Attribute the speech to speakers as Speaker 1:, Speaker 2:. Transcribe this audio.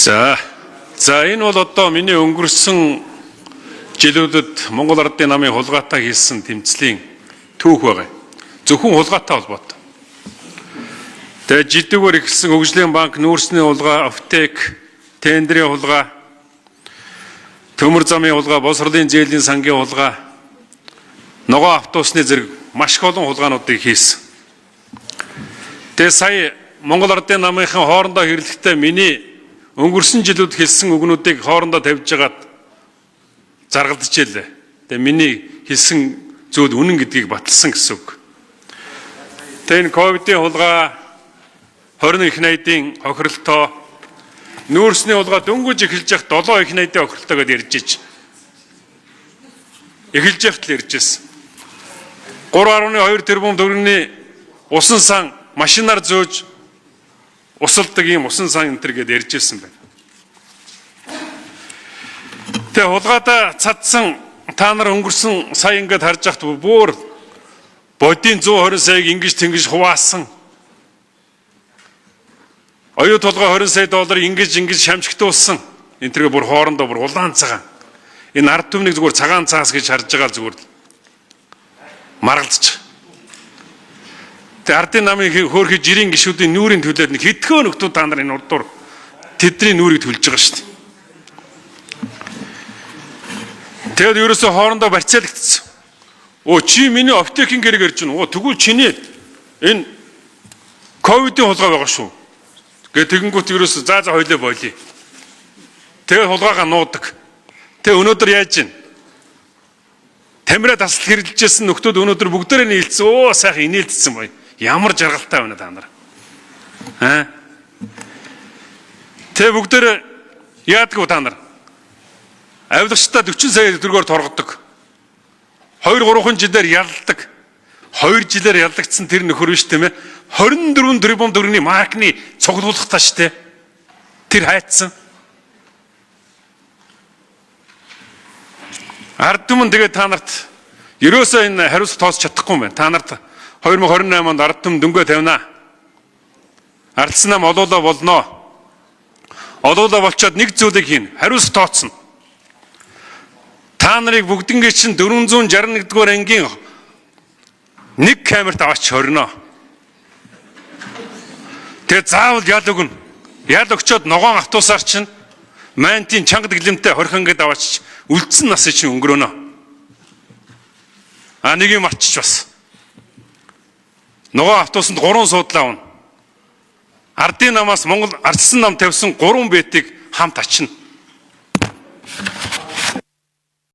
Speaker 1: За. За, энэ бол одоо миний өнгөрсөн жилүүдэд Монгол Ардын намын хулгайтай хийсэн тэмцлийн түүх байгаа. Зөвхөн хулгайтай холбоотой. Тэгээ жидүүгээр эхэлсэн хөгжлийн банк, нүүрсний хулгай, аптек, тендрийн хулгай, төмөр замын хулгай, боловсролын зээлийн сангийн хулгай, ногоон автобусны зэрэг маш их олон хулгайнуудыг хийсэн. Тэгээ сая Монгол Ардын намынхан хоорондоо хэрэглэхдээ миний өнгөрсөн жилүүд хэлсэн үгнүүдийг хоорондоо тавьж жагаад заргалдаж илээ. Тэгээ миний хэлсэн зүйл үнэн гэдгийг баталсан гэсэн үг. Тэгээ энэ ковидын хулгай, 21 их найдын хохиролтоо, нүүрсний хулгай дөнгөж эхэлж явах 7 их найдын хохиролтоо гэдээ ярьж ич. Эхэлж явахт л ярьж ирсэн. 3.2 тэрбум төгрөгийн усан сан машинаар зөөж усалдаг ийм усан сан энэ төр гэдээ ярьж ирсэн байна. Тэгээ хулгайдаа цадсан та нар өнгөрсөн сая ингээд харж байхад бүр бодийн 120 саяг ингэж тэнгэж хуваасан. Оюу толгой 20 сая доллар ингэж ингэж шамжигтуулсан. Энэ тэргээ бүр хоорондоо бүр улаан цагаан. Энэ ард түмнийг зүгээр цагаан цаас гэж харж байгаа зүгээр л маргалдаж. Тэгээ ардын намын хөөрхий жирийн гишүүдийн нүүрийн төлөөд нэг хэдхэн нөхдүүд та нар энэ урдуур тэдний нүүрийг төлж байгаа шүү дээ. Тэгээд ерөөсөө хоорондоо барьцаалагдсан. Өө, чи миний аптекийн гэрэг ярьж байна. Өө, тэгвэл чиний энэ ковидын хулгай байгаа шүү. Гэ тэгэнгүүт ерөөсөө за за хоёлоо болиё. Тэгээд хулгайгаа нуудаг. Тэгээ өнөөдөр яаж вэ? Тамира тасал хэрэлжсэн нөхдүүд өнөөдөр бүгдээрээ нийлцсэн. Өө, сайхан инээлдсэн бай. Ямар жаргалтай байна та нар. Аа? Тэгээ бүгдээрээ яадаг та нар? Авилгачдаа 40 сая төгрөгөөр торгодог. 2 3 жилээр ялдаг. 2 жилээр яллагдсан тэр нөхөр биш тийм ээ. 24 тэрбум төгрөгийн маркны цуглуулах таа штэ. Тэр хайцсан. Ард түмэн тэгээ та нарт ерөөсөө энэ хариуцлага тооцож чадахгүй юм байна. Та нарт 2028 онд ард түмэн дөнгөө тавина. Ардсан нам олоолаа болноо. Олоолаа болчоод нэг зүйлийг хийн. Хариуцлага тооцно. Та нарыг бүгднгээ чинь 461 дугаар ангийн нэг камерт аваач хорно. Тэгээ заавал ял өгнө. Ял өгчөөд ногоон автобусаар чинь мантийн чанга дэглэмтэй 20 ангид аваач үлдсэн насыг чинь өнгөрөөнө. А нэг юм марчиж бас. Ногоон автобусанд 3 суудлаа авна. Ардын намаас Монгол ардсан нам тавьсан 3 бетийг хамт ачна.